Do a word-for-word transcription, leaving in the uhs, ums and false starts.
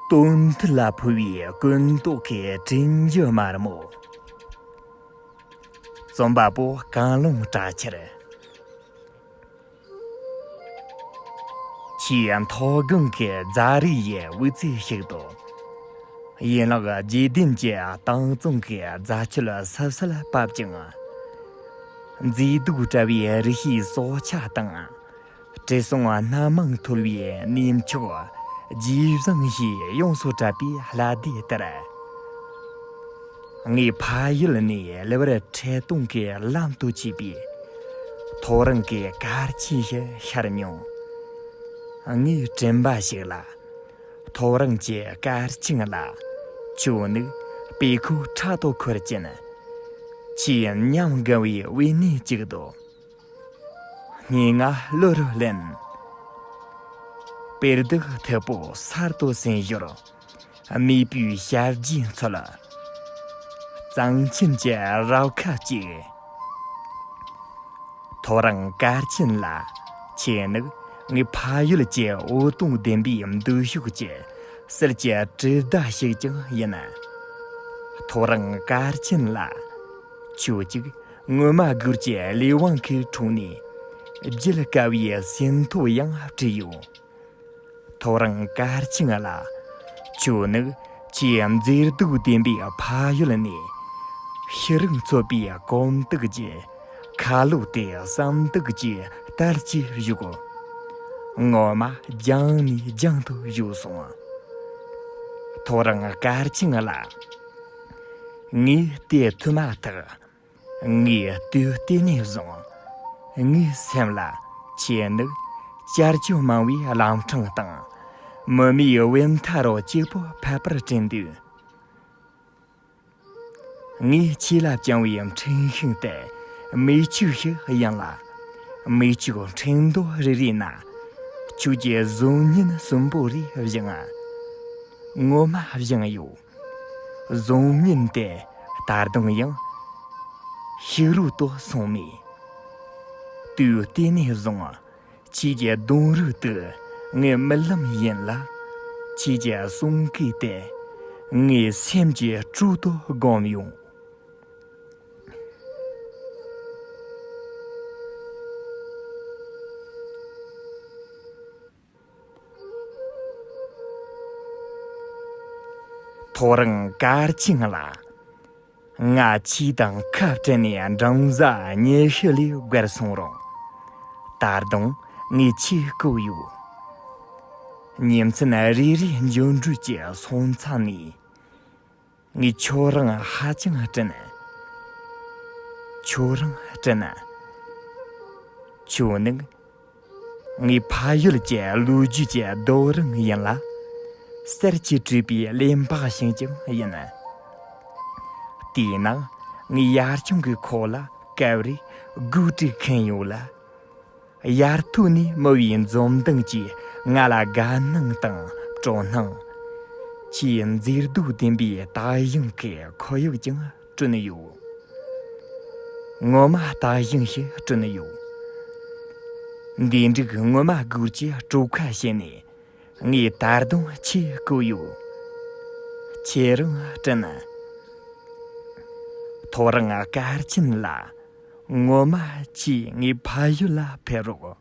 སྟོན་མཐུད་ལ་ཕུལ་བའི་ཀུན་རྟོག་གི་དྲིན་གྱི་དམར་མོ། རྩོམ་པ་པོ་གངས་ལུང་གྲགས་ཆེར། ཆེས་མཐོ་སྒང་གི་རྫ་རི་ཡི་དབུས་རྩེ་ཞིག་ཏུ། ཡན་ལག་བརྒྱད་ལྡན་གྱི་དྭངས་གཙང་གི་རྫ་ཆུ་སིལ་སིལ་བབས་ཀྱང་། མཛེས་སྡུག་བཀྲ་བའི་རི་བྱིའི་སྲོག་ཆགས་དང་། བྲེ་སྲང་སྣ་མང་འཐོལ་བའི་གནས་མཆོག་རྗེས་བཟང་ཞེས་ཡོངས་སུ་གྲགས་པའི་ལྷ་སྡེ་ལྟར། ངའི་ཕ་ཡུལ་ནས་གླུ་བར་འཕྲེད་གཏོང་གི་ལམ་དུ་ཆས་པའི་ཐོ་རངས་ཀྱི་གར་ཆེན་ཞིག་ཤར་མྱོང་། ངའི་དྲན་པ་ཞིག་ལ། ཐོ་རངས་ཀྱི་གར་ཆེན་ལ། ཁྱོད་ནི་དཔེ་ཁོ་ཕྲག་ཏུ་འཁོར་ཅན། ཁྱེད་མཉམ་དགའ་བའི་དབེན་གནས་ཅིག་ཏུ། སྙན་ངག་གླུ་རུ་ལེན། དཔེར་བདག་ཐུ་པོ་གསར་དུ་གསོན་ཞོར། སྨྲས་པའི་ཞབས་རྗེས་འཚོལ། གཙང་ཆེན་གྱི་རབ་ཁ་ཅིག། ཐོ་རངས་གར་ཆེན་ལ། ཁྱེད་ནི་ངའི་ཕ་ཡུལ་གྱི་འོད་སྟོང་ལྡན་པའི་མདུན་ཕྱོགས་ཀྱི་གསེར་གྱི་དྲིལ་བརྡ་ཞིག་ཀྱང་ཡིན། ཐོ་རངས་གར་ཆེན་ལ། ཁྱོད་ཅིག་ངོ་མ་སྒུར་གྱི་ལས་དབང་གི་དྲུང་ནས། བརྗེད་དཀའ་བའི་ཟིན་ཐོ་ཡང་བྲིས་ཡོད། ཐོ་རངས་གར་ཆེན་ལ། ཁྱོད་ནི་ཆེས་མཛེས་སྡུག་ལྡན་པའི་ཕ་ཡུལ་ནས། ཤེས་རིག་འཚོ་བའི་གོམ་སྟེགས་ཀྱི་ཁ་ལོ་དེ་བསམ་གཏིང་གི་དར་གྱིས་བཞུགས། ངོ་མ་རྒྱང་ནས་རྒྱང་དུ་བཞུགས་སོང་། ཐོ་རངས་གར་ཆེན་ལ། ངས་བལྟས་ཐུབ་མ་ཐག། ངས་ལྟོས་བལྟས་ནས་བཟུང་། ངའི་སེམས་ལ་ཁྱེད་ནི་ཅར་ཅོ་མང་བའི་ལམ་འཕྲང་དང་། མུ་མེད་བས་མཐའ་རུ་སྐྱིད་པོ་ཕལ་པར་དྲན་དུས། ངས་ཁྱེད་ལ་བཅངས་པའི་འཕྲིན་ཤིང་དེ་མིག་ཆུ་ཞིག་ཡིན་ལ། མིག་ཆུ་ཕྲེང་རྡོག་རེ་རེ་ན། ཁྱོད་ཀྱི་གཟུགས་བརྙན་གསོན་པོ་རེ་བཞེངས། ངོ་མ་བཞེངས་ཡོད། གཟུགས་བརྙན་དེ་ད་དུང་ཡང་ཤུགས་རུ་དུ་སོང་མེད། དུས་དེ་ནས་བཟུང་ཁྱེད་ཀྱི་གདོང་རུས་དེ་ངའི་རྨི་ལམ་ཡིན་ལ། ཁྱེད་ཀྱི་གསུང་སྐད་དེ་ངའི་སེམས་ཀྱི་དྲོད་དུ་བསྒོམས་ཡོང་། ཐོ་རངས་གར་ཆེན་ལ། ང་ཁྱེད་དང་ཁ་བྲལ་ནས་འབྲིང་གཟའ་ཉི་ཤུ་ལས་བརྒལ་སོང་རུང་། ད་དུང་ངས་ཁྱེད་བསྐོར་ཡོད། ཉིན་མཚན་རེ་རེའི་འགྱོ་འགྲོས་ཀྱི་སོང་ཙང་ནས། ངས་ཁྱོད་རང་ཧ་ཅང་དྲན། ཁྱོད་རང་དྲན། ཁྱོད་ནི་ངའི་ཕ་ཡུལ་གྱི་ལོ་རྒྱུས་ཀྱི་རྡོ་རིང་ཡིན་ལ། གསེར་གྱིས་བྲིས་པའི་གླེན་པ་ཞིག་ཀྱང་ཡིན། དེས་ན་ངས་ཡར་ཆུང་གི་ཁོག་ལ་སྐབས་རེ་སྒོ་དཀྲུག་མཁན་ཡོད་ལ། ཡར་ཐོན་ནས་རྨི་བའི་འཛུམ་མདངས་ཀྱིས་ང་ལ་དགའ་སྣང་དང་སྤྲོ་སྣང་། ཆེས་མཛེས་སྡུག་ལྡན་པའི་དག་ཞིང་གི་ཁོར་ཡུག་ཀྱང་བསྐྲུན་ཡོད། ངོ་མ་དག་ཞིང་ཞིག་བསྐྲུན་ཡོད། འདི་འགྲིག་ངོ་མ་སྒུར་གྱི་གྲོ་ཁ་བྱས་ནས་ངས་ད་དུང་ཁྱེད་བསྐོར་ཡོད། ཁྱེད་རང་དྲན། ཐོ་རངས་སྐར་ཆེན་ལ། ངོ་མ་ཁྱེད་ངའི་ཕ་ཡུལ་ལ་ཕེབས་རོགས།